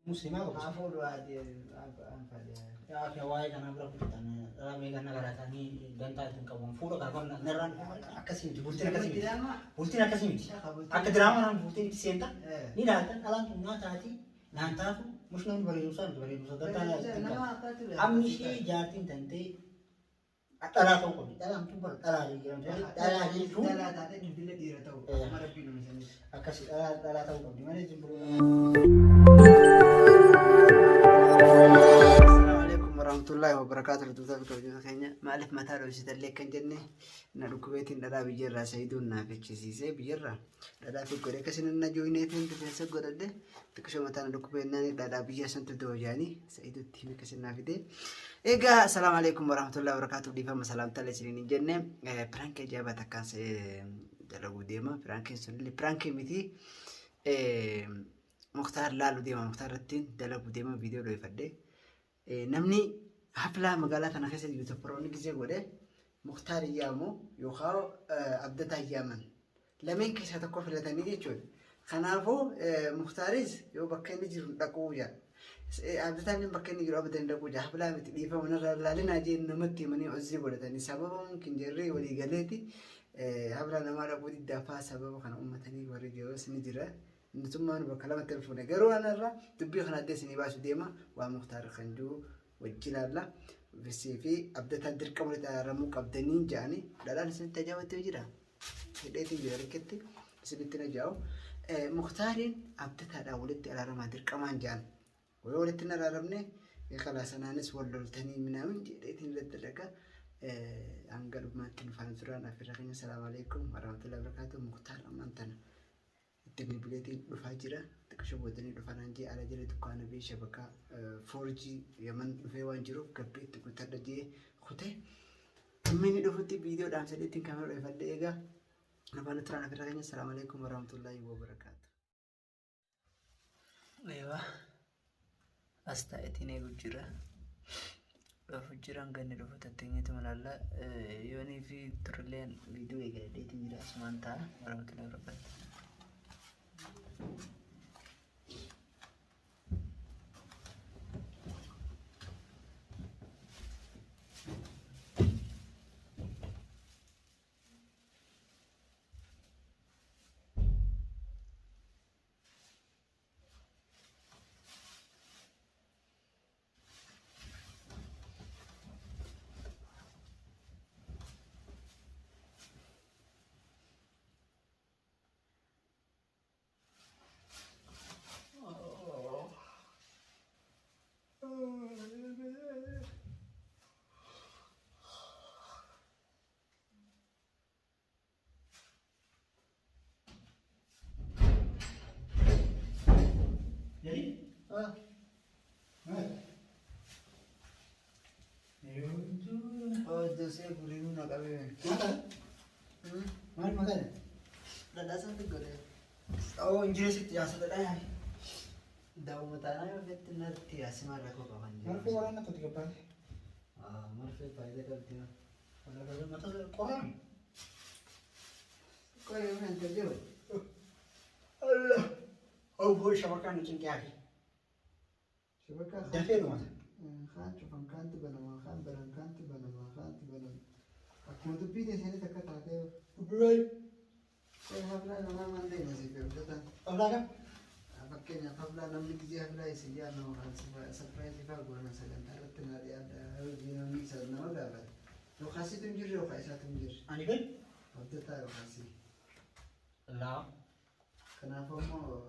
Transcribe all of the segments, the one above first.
Musliimaa qabu. Haa fuudhu haati anfadhe. Yaa fi waa'ee kanaa bira kutan dhala meeqa na garaatanii dantaa ittiin qabu. Fuudha kana kan narraan akkasii miti. Bultiin akkasii miti. Bultiin akkasii miti. Akka diraamaa naan bultiin itti seenta. Ni ilaalta dhalaan tun naa taati naan taatu mush namni bareeduusaa miti bareeduusaa dantaa ittiin qabu. Amni ishee jaartiin tantee dhalaa ta'uu qabdi. Dhalaan tun bara dhalaa jedhamtu malee dhalaa jechuun Dhalaa taatee dildila dhiira ta'u. Akkuma rabbiin uume sanis. Akkasii dhalaa dhalaa ta'uu qabdi malee jibbuu. Assalamu alaikum warahmatullahi wabarakatuh. Hordoftoota fi kabajamtoota keenya maaliif mataa dhoofsitallee kan jenne na dhukkubeetiin dhadhaa biyyarraa sayiduun naaf echisiisee biyyarraa dhadhaa fi godhe akkasiin na jooyineetiin rifeensa godhadhe xiqqishoo mataa na dhukkubeennaan dhadhaa biyya santu doojaanii sayiduutti hime akkasiin naa fide. Egaa assalamu alaikum warahmatullahi wabarakatuh. Dhiifama salaamtaalee isiniin hin jenne piraankii ajaa'ibaa takkaan dalaguu deema. Piraankiin sunillee piraankii miti. Muktaar laalu deema Muktaar irratti dalagu deema viidiyoo dhoofadhe. Namni haflaa magaalaa kana keessa yuutuubaroonni gizee godhe Muktaar yaamu yookaan Abdataa yaaman lameen keessaa tokko filatanii jechuudha. Kanaafuu Muktaaris yoo bakka inni jiru dhaquu jaa. Abdataan inni bakka inni jiru abadan dhaquu jaa. Haflaa miti dhiifama narraa laalinaa jeen namatti himanii ozii godhatanii sababa mumkin jarri walii galeeti haflaa namaa dhaquu diddaafaa sababa kana uummatanii warri jirus ni jira. Nutummaan bakka lamatti ol fuune garuu anarra dubbii kana adda isinii baasu deema waa Muktaar kan jiru wajji ilaalla. Visii fi Abdataan dirqama walitti araaramuu qabdanii jedhanii dhadhaan isinitti ajaa'ibatti jira. Hidheetiin jira rikitti isinitti na jaa'u. Muktaariin Abdataadhaan walitti araaramaa dirqamaan jedhan. Yoo walitti hin araaramne kalaa sanaanis wal loltanii minaamin jedheetiin irratti dalaga. Hanga dhumaatti nu faana turaan affeerraa keenya. Salaamu alaikum warahmatullahi wabarakatuh. Muktaar ammaan tana itti bilbileetiin dhufaa jira. Xiqqisho boodanii dhufaa naan jee ala jala dukkaana bee shabakaa 4G Yaman dhufee waan jiruuf gabbii itti guuttadha jee kute. Amma inni dhufutti viidiyoo dhaamsadee ittiin kaamera dhoofadhee egaa afaan turaan afirra keenya. Salaamu alaikum warahmatullahi wabarakaatu. Eewa as taa'eetiin eegu jira. Dhufu jira hanga inni dhufu tatteenyeetu malaalla. Yoonii fi turulleen viidiyoo eegaladheetiin jira asumaan ta'a warahmatullahi wabarakatuh. Jadi? Ah. Hojjosee guriinuu na qabee. Maal maqaan? Dhadhaa sanatti godhe. Oh, Injilisitti yaasa dhadhaa yaani. Daa'uma taanaa yoo fetti natti yaasimaa rakkoo qaban jiru. Marfee waraana tokko gabbaate. Marfee faayidaa qabdi. Mata qoraan. Qoree yoo kan jiru. Allah. Oh, shabakaan cinqee hafe. Shabakaa Dafee dhumata. Kaan cufan kaanti banamaa kaan banan kaanti banamaa kaanti banamaa. Akkuma dubbii teessanii takka taatee. Birai. Qoree haflaa namaa maal deema siif hojjetan. Ollaa kam? Fakkeenyaaf haflaa namni gizee haflaa isin yaadnu yookaan sapiraayizii fa'aa goona sagantaa irratti naa dhiyaadha hojii namni isa nama gaafata. Yookaan situ hin jirre yookaan isaatu hin jirre. Ani ben? Abdataa yookaan si. Laa. Kanaafuu immoo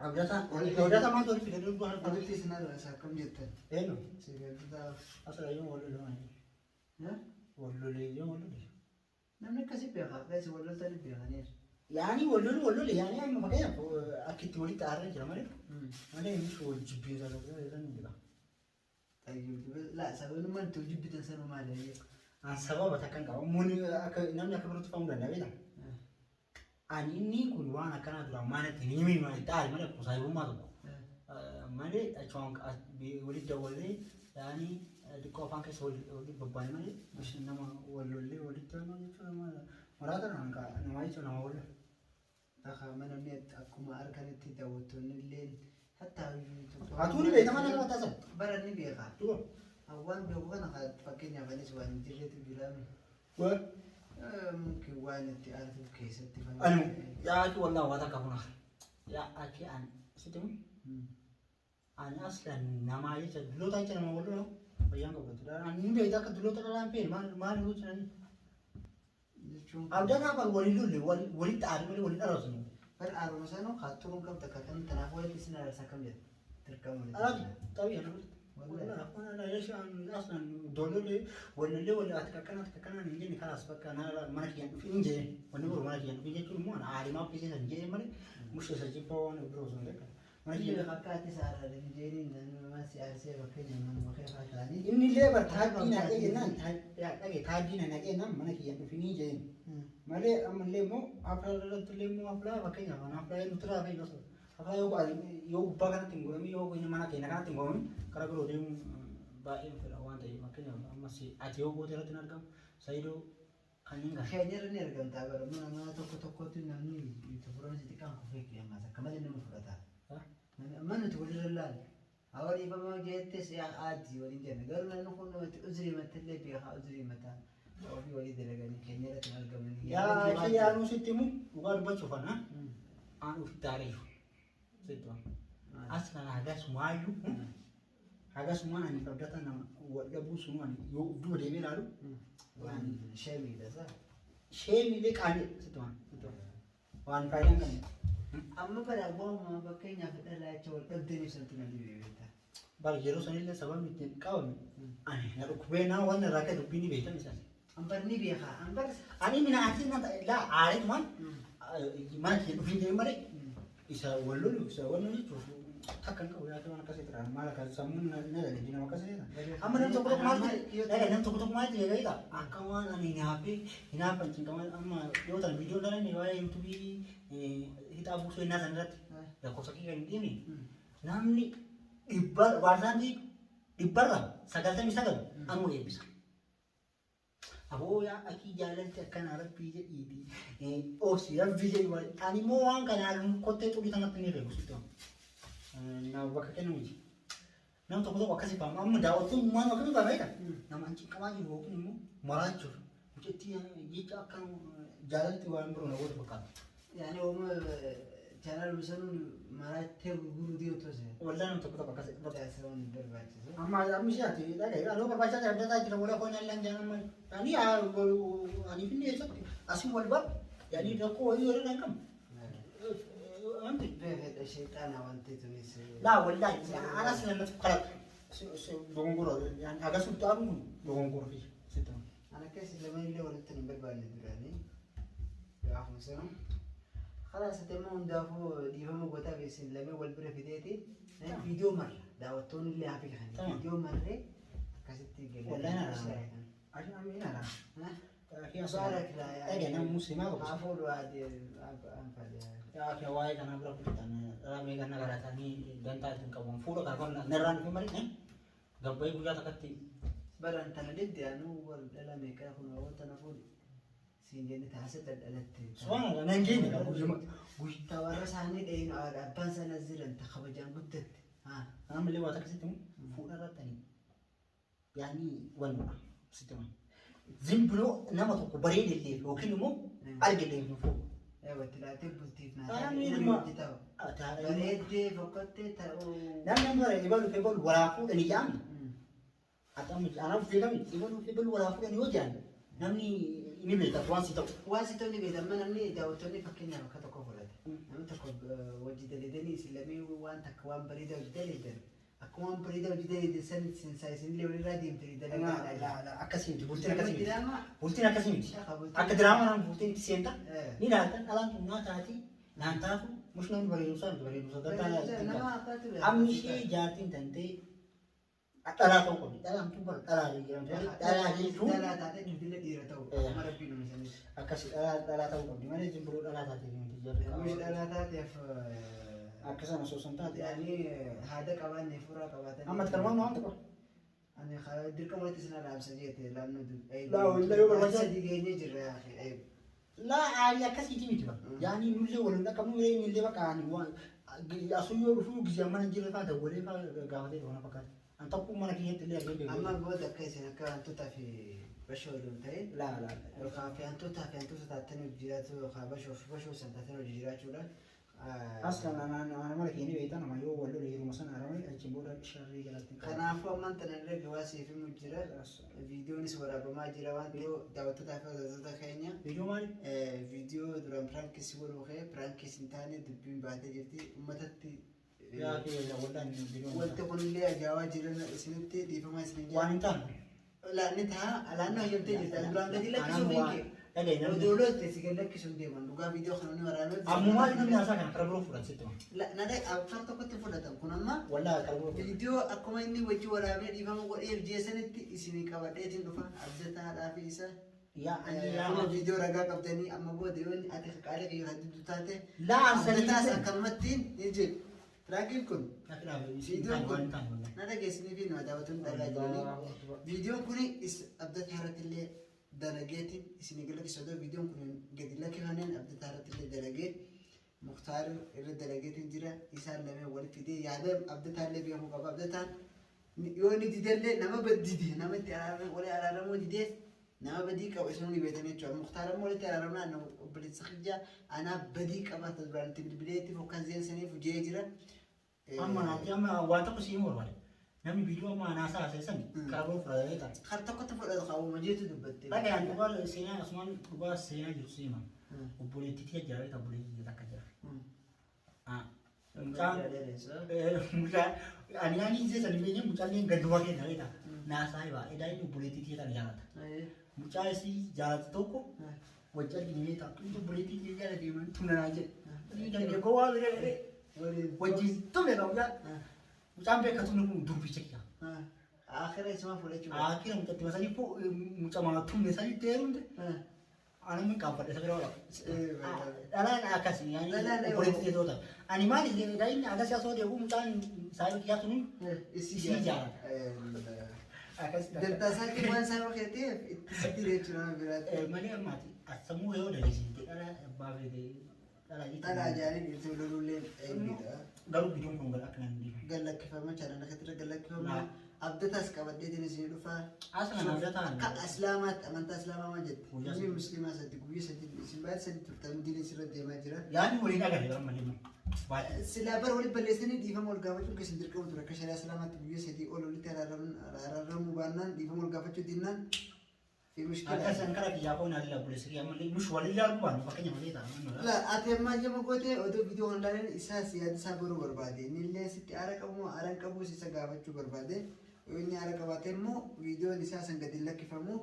Abdataa. Abdataa maaltu walitti fide dubbii harka. Walitti isin argasa akkam jettan? Eenyu? Siif abdataa. Asirra yoo wal lolee. Wal lolee yoo wal lolee. Namni akkasii beeka. Akka isin wal loltanii beekaniiru. Yaani wal loluu wal lolee yaani amma fakkeenyaaf akka itti walitti aarree jira malee. Malee innis wal jibbiinsa tokko hin jira. Laa sababni itti jibbitan sanuu maali? An sababa takka hin qabu. Muni akka namni akka birootti fa'uu danda'a beektaa? Ani inni kun waan akkanaa duraan maal itti hin himin maal itti aare malee akkuma saahibummaa tokko. Malee achumaan walitti dawwallee yaani xiqqoo afaan keessa walitti babbaane malee nama wal lollee walitti nama jechuudha maraata nama jechuudha nama wal. Akka namni akkuma harkanitti daawwattoonni illee Hatta Atuu ni beekta mana nama taasisan. Bara ni beeka. Duba. Waan beeku kana fakkeenyaaf anis waan hin jirretu jiraame. Waan. Mumkin waan itti aartuuf keessatti Ani yaa aki wallah waa takka kuna. Yaa aki an sitti mu ani aslan namaa jecha duloota jecha nama wal lola fayyaan qabatu. Ani ni beekta akka duloota dhalaan feene maal maal gocha nani. Jechuun Abdataa bar waliin lolle walitti aadu malee waliin arrabsinu. Bar aaruma sanuu kaatturuun qabda kakkan tanaaf walitti isin araarsa akkam jedha. Dirqama walitti. Alaati xabii ana walitti. Aslan doolollee walollee wal ati kakkana ati kakkana hin jenne kalaas bakka mana kiyyaan dhufin hin jeen. Wanni boru mana kiyyaan dhufin jechuun immoo ana aalimaaf keessan hin jeen malee mushee isa jibbaa waan biroo osoo hin ta'in. Mana Biyya kiyyaan fakkaatti isa araarame jeeniin nama si aarsee fakkeenya manuma kee faa ta'anii. Inni illee bar taaddii na dhaqee jennaan dhaqee taaddii na dhaqee jennaan mana kiyyaan dhufinii jeen. Malee ammallee immoo haflaa irratti illee immoo haflaa fakkeenyaaf ana haflaa nuti irraa fayyadu osoo haflaa yoo yoo gubbaa kanatti hin godhamin yoo mana keenya kanatti hin godhamin karaa biroo deemuun baay'een fedha waan ta'eef fakkeenyaaf ammas ati yoo goote irratti hin argamu Saayidoo kanneen kana. Keenya irra ni argamta bara mana nama tokko tokkotti namni yuutuubaroonni xixiqqaan kufee ammas akka malee nama fudhata. Amma nuti walirra ilaalle. Hawa dhiifama jettes yaa aadii waliin jenna garuu namni kun namatti uzrii matallee beekaa uzrii mataa ofii walii dalaganii keenya irratti hin argamanii. Yaa kiyya anuu sitti himu dhugaa dubbachuuf ana aan ofitti aareeyu sitti himu. Aslan hagasumaayyuu hagasumaan ani abdata nama wal dhabuu sunu ani yoo duuba deemee ilaalu Waan sheemiidha saa. sheemillee qaanii sitti himu. Waan faayidaa hin qabne. Amma bara waamuma fakkeenyaaf dhalaacha wal dhabdanii sanatti na dhibee beektaa. Bar yeroo sanillee sababni ittiin qabame ani na dhukkubee naa waan irraa ka'e dubbiin ni beektan isaas. Ambar ni beekaa ambar. Ani mina ati na laa aareetumaan mana kiyya dhufin jedhe malee isa wal lolu isa wal lolu jechuuf takka hin qabu yaada waan akkasii tura maal akka sammuun na dalagee nama akkasii jira. Amma namni tokko tokko maal jedhe dhagaa namni tokko tokko maal jedhe beektaa akka waan ani hinaafee hinaafan cinqamaa amma yoo ta'an viidiyoo dalagne waa'ee yuutuubii hixaa buusuu hinnaa san irratti lakkoofsa kiyya hin dhiibne namni dhibba waarsaantii dhibbarra 99 anuu eebbisa. Aboo yaa akii jaalalti akkana rabbii jedhiiti obsi rabbii jedhi malee ani immoo waan kana kottee xurii kanatti ni reebu sitti na bakka kennu miti. Nama tokko tokko akkasii faama amma daawwattuun waan akkamii faama beekta nama an cinqamaa jiru yookiin immoo maraa jiru mucattii jecha akka jaalalti waan biroo na gootu fakkaata. Yaani ooma chaanaal sanuun marattee gurguruu deemtu ose. Waldaa nama tokko tokko akkasii. Taasisuun hin barbaachisu. Amma amma ishee ati dhagaye anoo barbaachisaa ta'e abdataa jira wala koon allaan jaan amma ani ani finni eessatti asii wal bar yaani rakkoo wayii yeroo hin qabne. Wanti Beekadha sheexaana wanti tunis. laa wallaahi anas namatti kalaqu dogongora yaani agarsiisu xaaruun kun dogongora fi sitti. Ana keessa lameen illee walitti hin barbaanne duraanii. Gaafuma sanu. Khalaas ati amma hundaafuu dhiifama gootaa beesin lameen wal bira fideeti. Viidiyoo marra daawwattoonni illee haa beekan. Viidiyoo marree akkasitti Wallaahi na araara. Ani amma hin araara. Dhagaye nama musliimaa tokko. Hafuudhu adii anfaadhe. Yaa waa'ee kanaa bira kutan ramee kana garatanii dantaa ittiin qabu fuula kana narraan dhufe malee gabbayee guyyaa takkatti Baran tana didde anuu wal dhala meeqaa kun wanta na fuudhe. Siin jenne taasisa dhaldhalatte. Subhaanallah nan geenye kaa guyyuma Guyyaa warra isaanii dhayin abbaan sana jiran ta kabajaan guddatte. Ammallee waa takkasitti fuudha irrattanii yaani waluma sitti himu. Zimbuloo nama tokko bareedellee yookiin immoo argillee hin fuudhu. Eewwatti laatee bultiif naa Namni taate ilma hojii ta'u. Bareeddee fokkottee ta'uu. Namni amma ebalu fi ebalu walaa fuudhanii jedhamu. Ati anaaf beekami ebalu fi ebalu walaa fuudhanii yoo jedhan namni ni beeka waan si ta'u. Waan si ta'u ni beekama namni daawwattoonni fakkeenyaaf akka tokko fudhate. Namni tokko hojii daleedanii isin lamee waan takka waan bareedaa hojii daleedan. Akka waan bareedaa hojii daleedan san isin illee walirraa deemtanii dalagaa. Akkasii miti bultiin akkasii miti. Bultiin akkasii miti. Akka diraamaa nama bultiin itti seenta. Ni ilaaltan dhalaan tun naa taati naan taatu mush namni bareedu isaa miti bareedu isaa dantaa. Amni ishee jaartiin tantee dhalaa ta'uu qabdi. Dhalaan tun bara dhalaa jedhamtu malee dhalaa jechuun Dhalaa taatee dildila dhiira ta'u. Amma rabbiin uume sanis. Akkasii dhalaa ta'uu qabdi malee zimbiroo dhalaa taatee miti jarri. Mush dhalaa taateef Akka sana osoo san taate. Yaani haada qabaanne fuuraa qabaatan. Amma kalmaan waan tokko. Ani dirqama walitti isin alaabsa jeete laannoo Laa wallahi yoo barbaachisaa. Sadii geenyee jirra yaa. Laa aarii akkasiiti miti bara. Yaani nullee wal hin dhaqqabnu inni illee bakka ani waan asuu yoo dhufuu gizee mana jirre fa'aa dawwalee fa'aa gaafatee dhufa na fakkaata. An tokko mana kiyyatti illee argee beeku. Amma booda akka isin akka hantootaa fi bashoo waliin ta'e Laa laa. yookaan fi hantootaa fi hantoota taatanii hojii jiraachuu yookaan bashoo fi bashoo san taatanii hojii jiraachuudhaan. As kan ana mala keenya beektan nama yoo wal lole yeruma sana aramee achiin booda sharrii jalatti. Kanaafuu ammaan tana illee gabaasii fi jira. Viidiyoonis waraabamaa jira waan ta'eef daawwattootaa fi hordoftoota keenya. Viidiyoo maali? Viidiyoo duraan piraankis godhuu ka'e piraankis hin taane dubbiin baatee jirti uummatatti. Yaa fi wallaan viidiyoo. Wanti kunillee ajaa'ibaa jiran isinitti dhiifama isin Waan hin taane. Laanni ta'a laanni hayyamtee jirti duraan gadi lakkisuuf hin kee. Dhagaye namni. Odoo lootte si gad lakkisuun deeman dhugaa viidiyoo kana ni waraabee. Ammumaa namni haasaa kana karaa biroo fudhan sitti hima. Nada afaan tokkotti fudhatan kun amma Wallaa karaa biroo fudhan. viidiyoo akkuma inni wajji waraabee dhiifama godheef jeessanitti isinii qabadheetiin dhufa abdataadhaa fi isa. Yaa ani yaa. Kun viidiyoo ragaa qabdanii amma booda yoo inni ati qaalee kiyya kan diddu taate Laa sanii. abdataas akkanumattiin ni jedhu. Piraakiin kun Viidiyoon kun na dhageessanii fi nama daawwattoonni dhagaa jiranii. Viidiyoon kun abdataa irratti illee dalageetiin isinii gad lakkisa otoo viidiyoon kun gadi lakkifameen abdataa irratti illee dalagee Muktaar irra dalageetiin jira isaan lameen wal fidee yaada abdataa illee beekuu qaba abdataan yoo inni didellee nama dide nama itti araarame walii araaramuu didee nama badii qabu isin ni beektan jechuudha Muktaar ammoo walitti araaramnaa nama obboleessa kiyya anaa badii qaba ta duraan itti bilbilee itti fokkan seensaniif hojii jira. Amma naatti amma waan tokko siin barbaade. Namni viidiyoo amma anaasaa haasa'e karaa biroo fudhatee ta'a. Har tokkotti fudhatu qabu jeetu dubbatte. Dhagayaan dhugaa seenaa asumaan dhugaa seenaa jirtu siima. Obboleettiitii jira obboleettii takka jira. Mucaan mucaan ani ani isee sani beekne mucaan ganduma keenya beekta. Naasaa ibaa edaa inni obboleettiitii tana jaalata. Mucaa isii jaalatu tokko wajji arginu beekta. Tumti obboleettii jala deeman tumna naa jedhe. Inni gowwaa bira dhaqee wajjin tumne qaba mucaan. Mucaan beeka tumne kun durbicha kiyya. Akira isuma fudhachuu. Akira mucatti masanii mucamaa tumne sanii teerumte. Ani qaanfadhe isa bira ola. Dhalaan akkasii yaani obboleettii teessoo Ani maali daa'imni akkasii asoo deemu mucaan saayiba kiyyaa sunuun isii jaalata. Akkas Dantaa isaatiin waan isaa keeteef itti sitti jechuudha nama biraatti. Malee ammaati sammuu yoo dalisiite dhala abbaa feete dhala jechuudha. Dhala ajaa'ibni dhiirtuu lolullee eebbidha. Garuu viidiyoon kun gara akka nan dhiibu. Gallakkifama chaanala irratti gallakkifama. Abdataas qabadheetiin isin dhufa. Asuma abdataan. Akka islaamaatti amantaa islaamaa maal jette? Guyyaa Namni sadii. musliimaa sadi guyyaa sadi isin baay'ee sadi turtan diin isirra deemaa jira. Yaani waliin agarre bara malee immoo. Baay'ee. Silaa bara walitti balleessanii dhiifama ol gaafachuun keessan dirqama ture. Akka shari'aa islaamaatti guyyaa sadii ol walitti araaramuu baannaan dhiifama ol gaafachuu dinnaan fi mushkila. Akka isaan karaa kiyyaa foon alii obboleessa kiyyaa malee mush waliin ilaaluu baannu fakkeenya malee ta'a. La ati ammaa jama goote odoo viidiyoo kana ilaalan isaas yaada isaa baruu barbaade. Inni illee sitti aara qabu moo aara hin qabus isa gaafachuu barbaade. Yoo inni aara qabaate immoo viidiyoon isaa san gadi hin lakkifamu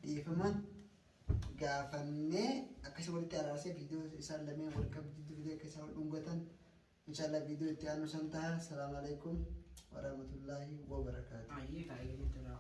dhiifama gaafannee akkasii walitti araarsee viidiyoo isaan lameen wal qabdi viidiyoo akka isaan wal dhungatan inshallah viidiyoo itti aanu san ta'a. Salaamu alaikum warahmatullaahi wabarakaatu. Ayyee kaa'ee jechuudha.